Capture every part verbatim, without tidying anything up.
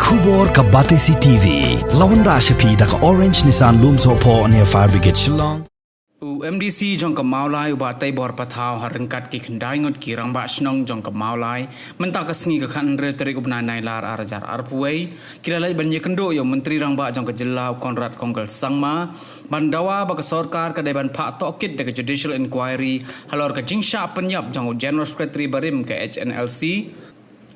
Khubor ka Batesi T V. Lawan da sha phi da ka Orange Nissan Lumsohphoh near Fire Brigade Shillong. U M D C jong ka Mawlai u Bah Teibor Pathaw ha ryngkat ki khyndai ngut ki rangbah shnong jong ka Mawlai mynta ka sngi ka khathynriew tarik u bnai Nailar ar hajar arphew wei ki la leit ban ïakynduh ïa u Myntri Rangbah jong ka jylla u Conrad Kongkal Sangma ban dawa ba ka sorkar ka dei ban phah tohkit da ka judicial inquiry halor ka jingshah pynïap jong u General Secretary barim ka H N L C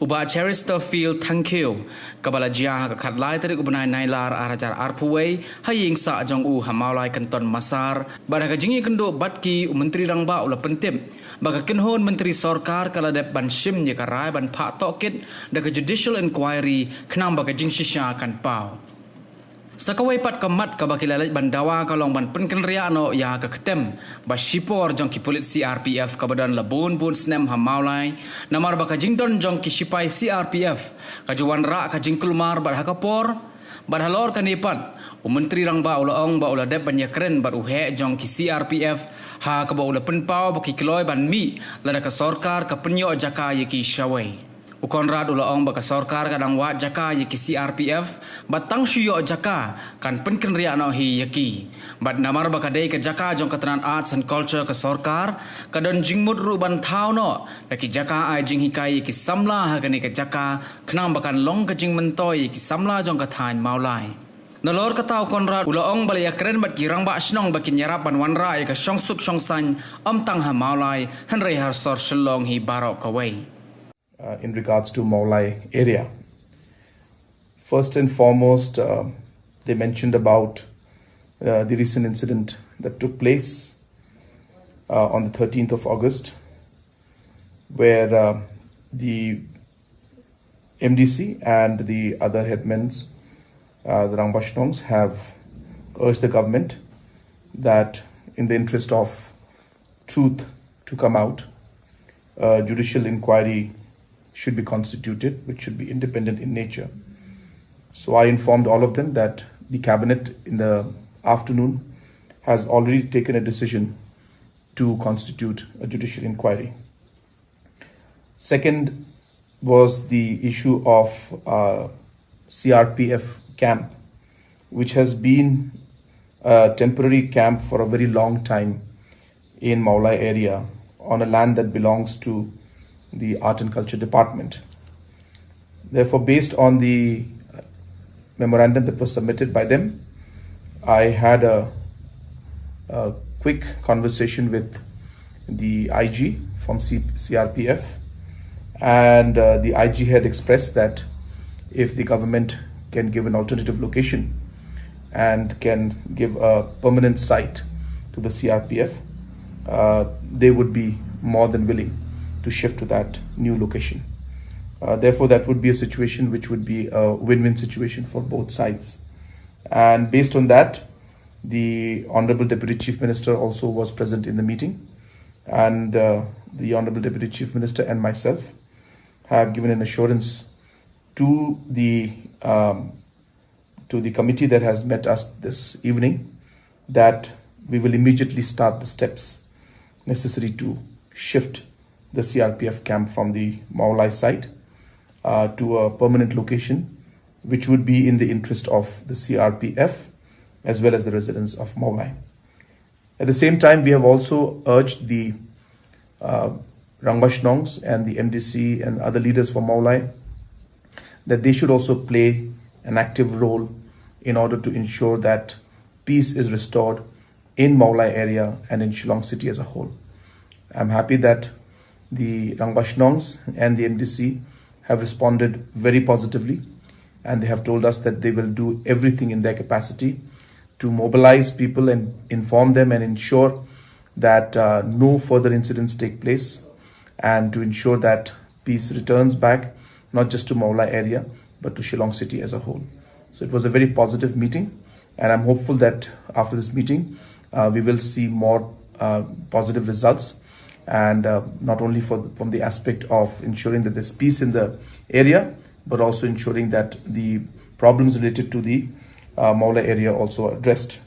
u Bah Cheristerfield Thangkhiew, kaba la jia ha ka khatlai tarik u bnai Nailar ar hajar arphew wei ha ïing sah jong u ha Mawlai Kynton Massar. Bad ha ka jingïakynduh bad ki, u Myntri Rangbah u la pyntip ba ka kynhun myntri sorkar ka la dep ban shim ïa ka rai ban phah tohkit da ka judicial inquiry khnang ba ka jingshisha kan paw. Sa kawei pat ka mat kaba ki la leit ban dawa ka long ban pynkynriah noh ïa ka ktem ba shipor jong ki pulit C R P F kaba don la bun bun snem ha Mawlai, namar ba ka jingdon jong ki shipai C R P F ka ju wanrah ka jingkulmar bad ha ka por. Bad halor kane pat, u Myntri Rangbah u la ong ba u la dep ban ïakren bad u heh jong ki C R P F ha kaba u la pynpaw ba ki kloi ban mih lada ka sorkar ka pynïoh jaka ïa ki shawei. U Conrad u la ong ba ka sorkar ka dang wad jaka ïa ki C R P F bad tang shu ïoh jaka kan pynkynriah noh hi ïa ki. Bad namar ba ka dei ka jaka jong ka tnat Arts and Culture ka sorkar, ka don jingmut ruh ban thaw noh da ki jaka ai jinghikai ïa ki samla ha kane ka jaka khnang ba kan long ka jingmyntoi ïa ki samla jong ka thaiñ Mawlai. Nalor kata u Conrad u la ong ba la ïakren bad ki rangbah shnong ba kin ïarap ban wanrah ïa ka shongsuk shongsaiñ ym tang ha Mawlai hynrei ha sor Shillong hi baroh kawei. Uh, in regards to Mawlai area. First and foremost, uh, they mentioned about uh, the recent incident that took place uh, on the thirteenth of August, where uh, the M D C and the other headmans, uh, the Rangbah Shnongs, have urged the government that, in the interest of truth to come out, a judicial inquiry should be constituted, which should be independent in nature. So I informed all of them that the cabinet in the afternoon has already taken a decision to constitute a judicial inquiry. Second was the issue of uh, C R P F camp, which has been a temporary camp for a very long time in Mawlai area on a land that belongs to the Art and Culture Department. Therefore, based on the memorandum that was submitted by them, I had a, a quick conversation with the I G from C- C R P F, and uh, the I G had expressed that if the government can give an alternative location and can give a permanent site to the C R P F, uh, they would be more than willing to shift to that new location. Uh, therefore, that would be a situation which would be a win win situation for both sides. And based on that, the Honorable Deputy Chief Minister also was present in the meeting. And uh, the Honorable Deputy Chief Minister and myself have given an assurance to the um, to the committee that has met us this evening that we will immediately start the steps necessary to shift the C R P F camp from the Mawlai site uh, to a permanent location, which would be in the interest of the C R P F as well as the residents of Mawlai. At the same time, we have also urged the uh, Rangbah Shnongs and the M D C and other leaders for Mawlai that they should also play an active role in order to ensure that peace is restored in Mawlai area and in Shillong city as a whole. I'm happy that the Rangbah Shnongs and the M D C have responded very positively, and they have told us that they will do everything in their capacity to mobilize people and inform them and ensure that uh, no further incidents take place, and to ensure that peace returns back, not just to Mawlai area, but to Shillong city as a whole. So it was a very positive meeting, and I'm hopeful that after this meeting, uh, we will see more uh, positive results, and uh, not only for, from the aspect of ensuring that there's peace in the area, but also ensuring that the problems related to the uh, Mawlai area also addressed.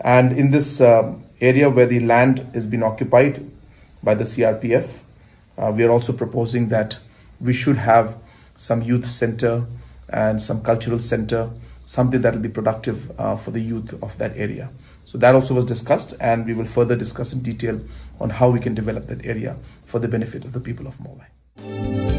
And in this uh, area where the land has been occupied by the C R P F, uh, we are also proposing that we should have some youth center and some cultural center, something that will be productive uh, for the youth of that area. So that also was discussed, and we will further discuss in detail on how we can develop that area for the benefit of the people of Mawlai.